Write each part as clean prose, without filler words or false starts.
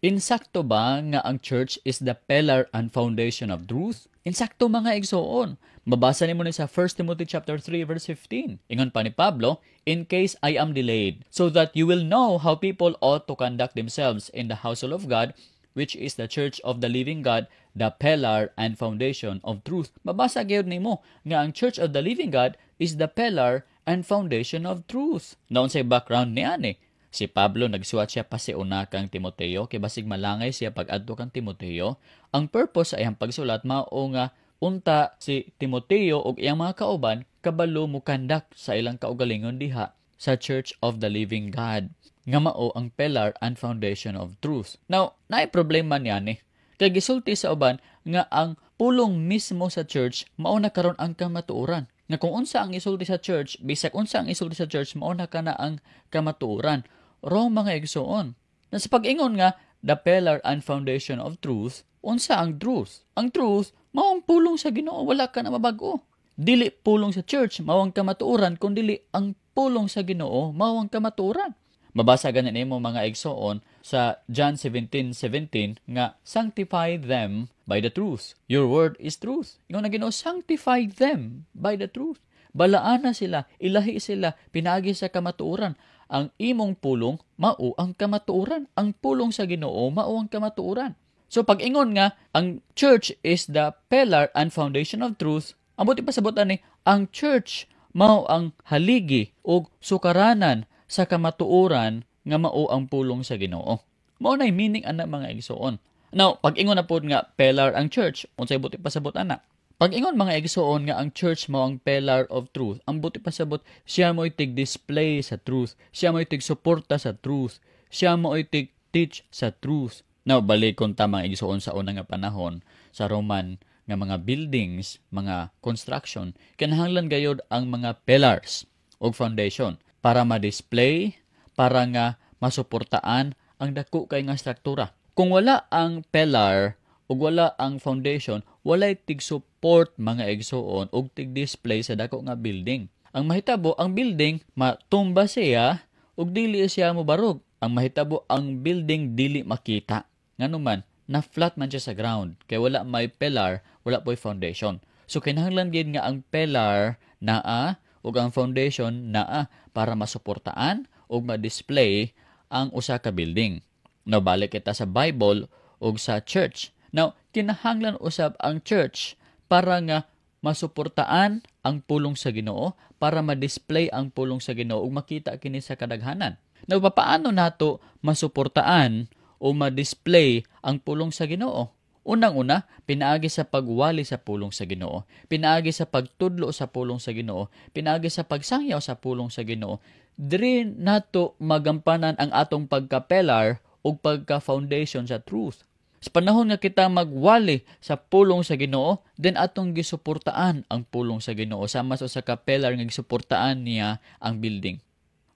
Insakto ba nga ang church is the pillar and foundation of truth? Insakto, mga igsoon. Mabasa nimo ni sa 1 Timothy chapter 3 verse 15. Ingon pa ni Pablo, "In case I am delayed, so that you will know how people ought to conduct themselves in the household of God, which is the church of the living God, the pillar and foundation of truth." Mabasa gyud nimo nga ang church of the living God is the pillar and foundation of truth. Now, unsay background ni ani? Si Pablo, nagsuwat siya pasiuna kang Timoteo kay basig malangay siya pag-adto kang Timoteo. Ang purpose sa iyang pagsulat mao nga unta si Timoteo ug iyang mga kauban kabalo mo conduct sa ilang kaugalingon diha sa Church of the Living God nga mao ang pillar and foundation of truth. Now, naay problema niya ni. Kay gisulti sa uban nga ang pulong mismo sa church mao na karon ang kamatuoran. Nga kung unsa ang isulti sa church, bisag unsa ang isulti sa church, mao na kana ang kamatuoran. Wrong, mga igsoon. Na sa pag-ingon nga the pillar and foundation of truth, unsa ang truth? Ang truth mao ang pulong sa Ginoo, wala ka na mabag-o. Dili pulong sa church mao ang kamatuoran, kun dili ang pulong sa Ginoo mao ang kamatuoran. Mabasa gani nimo, mga igsoon, sa John 17:17 nga "Sanctify them by the truth. Your word is truth." Ingon ang Ginoo, "Sanctify them by the truth." Balaana sila, ilahi sila pinaagi sa kamatuoran. Ang imong pulong mao ang kamatuoran. Ang pulong sa Ginoo mao ang kamatuoran. So pag ingon nga ang church is the pillar and foundation of truth, ang buot ipasabot ani, ang church mao ang haligi ug sukaranan sa kamatuoran nga mao ang pulong sa Ginoo. Mao nay meaning ana, mga igsoon. Now, pag ingon na pod nga pillar ang church, unsay buot ipasabot ana? Pag ingon, mga igsoon, nga ang church mao ang pillar of truth, ang buot ipasabot, siya mo'y tig-display sa truth, siya mo'y tig-suporta sa truth, siya mo'y tig-teach sa truth. Now, balikon ta, mga igsoon, sa una nga panahon sa Roman nga mga buildings, mga construction, kinahanglan gayod ang mga pillars ug foundation para ma-display, para nga masuportaan ang dako kay nga struktura. Kung wala ang pillar ug wala ang foundation, walay tig-support, mga igsoon, ug tig-display sa dako nga building. Ang mahitabo, ang building matumba siya ug dili siya mobarog. Ang mahitabo, ang building dili makita. Ngano man, na flat man siya sa ground kay wala may pillar, wala po'y foundation. So kinahanglan gid nga ang pillar naa ug ang foundation naa para masuportaan ug ma-display ang usa ka building. Now, balik kita sa Bible ug sa church. Now, kinahanglan usab ang church para nga masuportaan ang pulong sa Ginoo, para ma-display ang pulong sa Ginoo ug makita kini sa kadaghanan. Now, paano nato masuportaan o ma-display ang pulong sa Ginoo? Unang-una, pinaagi sa pagwali sa pulong sa Ginoo, pinaagi sa pagtudlo sa pulong sa Ginoo, pinaagi sa pagsangyaw sa pulong sa Ginoo. Diri nato magampanan ang atong pagka-pillar ug pagka-foundation sa truth. Sa panahon nga kita magwali sa pulong sa Ginoo, then atong gisuportaan ang pulong sa Ginoo sama sa usa ka pillar nga gisuportaan niya ang building.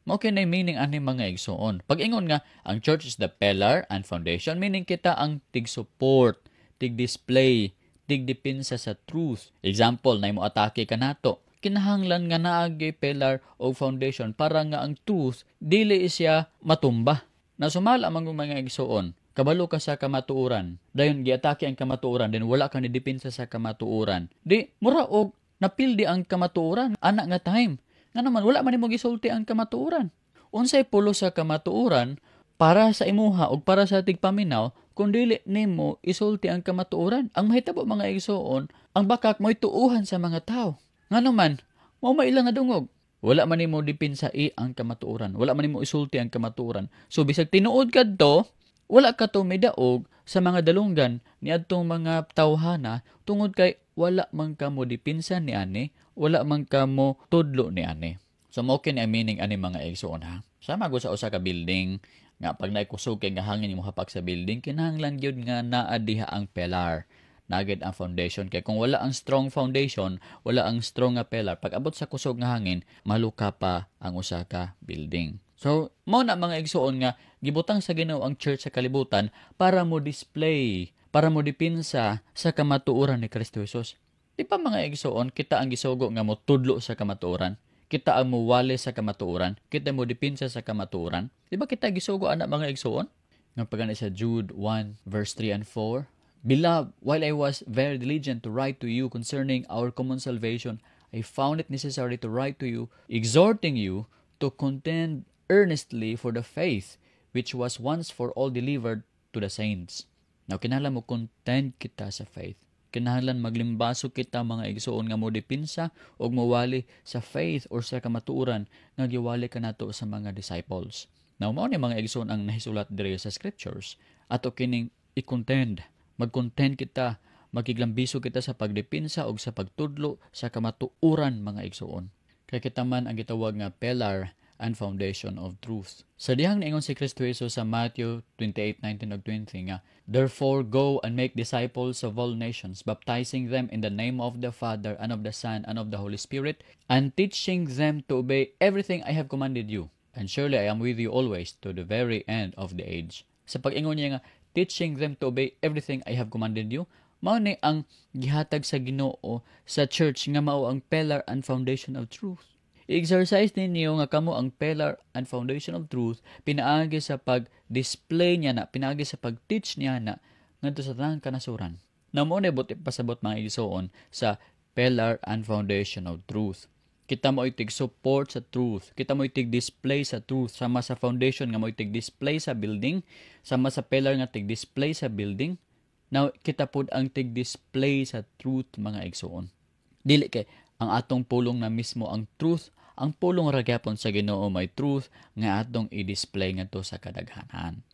Mao kini meaning ani, mga igsoon. Pag ingon nga ang church is the pillar and foundation, meaning kita ang tig-support, tig-display, tig-depensa sa truth. Example, na mo atake kanato. Kinahanglan nga naay pillar o foundation para nga ang truth dili siya matumba. Na sumala man, mga igsoon, kabalo ka sa kamatuoran. Dayon giatake ang kamatuoran, then wala ka ni depensa sa kamatuoran. Di mura og napildi ang kamatuoran ana nga time. Nga naman, wala man nimo gisulti ang kamatuoran. Unsay pulos sa kamatuoran para sa imuha ug para sa tigpaminaw kung dili nimo isulti ang kamatuoran? Ang mahitabo, mga igsoon, ang bakak mo'y tuuhan sa mga tao. Ngano man, mao mailang nga dungog. Wala man nimo dipensai ang kamatuoran. Wala man nimo isulti ang kamatuoran. So bisag tinuod kadto, wala ka to midaog sa mga dalunggan niadtong mga tawhana tungod kay wala man kamo dipinsa ni ani, wala man kamo tudlo ni ani. So mao kini ang meaning ani, mga igsoon, ha. Sama gud sa usa ka building nga pag naay kusog kay nga hangin mo hapak sa building, kinahanglan gyud nga naa diha ang pillar, naa gyud ang foundation, kay kung wala ang strong foundation, wala ang strong nga pillar, pag abot sa kusog nga hangin, maluka pa ang usa ka building. So mao na, mga igsoon, nga gibutang sa Ginoo ang church sa kalibutan para mo display, para mo dipinsa sa kamatuoran ni Kristo Jesus. Di pa, mga igsoon, kita ang gisugo nga mo tudlo sa kamatuoran? Kita ang muwali sa kamatuoran, kita mo dipinsa sa kamatuoran. Di ba kita gisugo ana, mga igsoon? Nga pagani sa Jude 1 verse 3 and 4, "Beloved, while I was very diligent to write to you concerning our common salvation, I found it necessary to write to you, exhorting you to contend earnestly for the faith which was once for all delivered to the saints." Now, kinahanglan mo contend kita sa faith. Kinahanglan maglimbaso kita, mga igsuon, nga mo depensa og mowali sa faith or sa kamatuoran nga giwali kanato sa mga disciples. Now, mao ni, mga igsuon, ang nahisulat diri sa scriptures. Ato kining i-contend. Mag-contend kita, magkiglambiso kita sa pagdepensa og sa pagtudlo sa kamatuoran, mga igsuon. Kay kita man ang gitawag nga pillar and foundation of truth. Sa dihang niingon si Kristo Jesus sa Matthew 28:19 ug 20 nga, "Therefore go and make disciples of all nations, baptizing them in the name of the Father and of the Son and of the Holy Spirit, and teaching them to obey everything I have commanded you. And surely I am with you always to the very end of the age." Sa pag-ingon niya nga, "teaching them to obey everything I have commanded you," mao ni ang gihatag sa Ginoo sa church nga mao ang pillar and foundation of truth. I-exercise ninyo nga kamo ang pillar and foundation of truth pinaagi sa pag-display niya na, pinaagi sa pag-teach niya na ngadto sa tanang kanasuran. Na mao na buot ipasabot, mga igsoon, sa pillar and foundation of truth. Kita mo tig support sa truth. Kita mo tig display sa truth sama sa foundation nga mo tig display sa building, sama sa pillar nga tig display sa building. Now kita pud ang tig display sa truth, mga igsoon. Dili kay ang atong pulong na mismo ang truth, ang pulong ra gyapon sa Ginoo may truth nga atong i-display ngadto sa kadaghanan.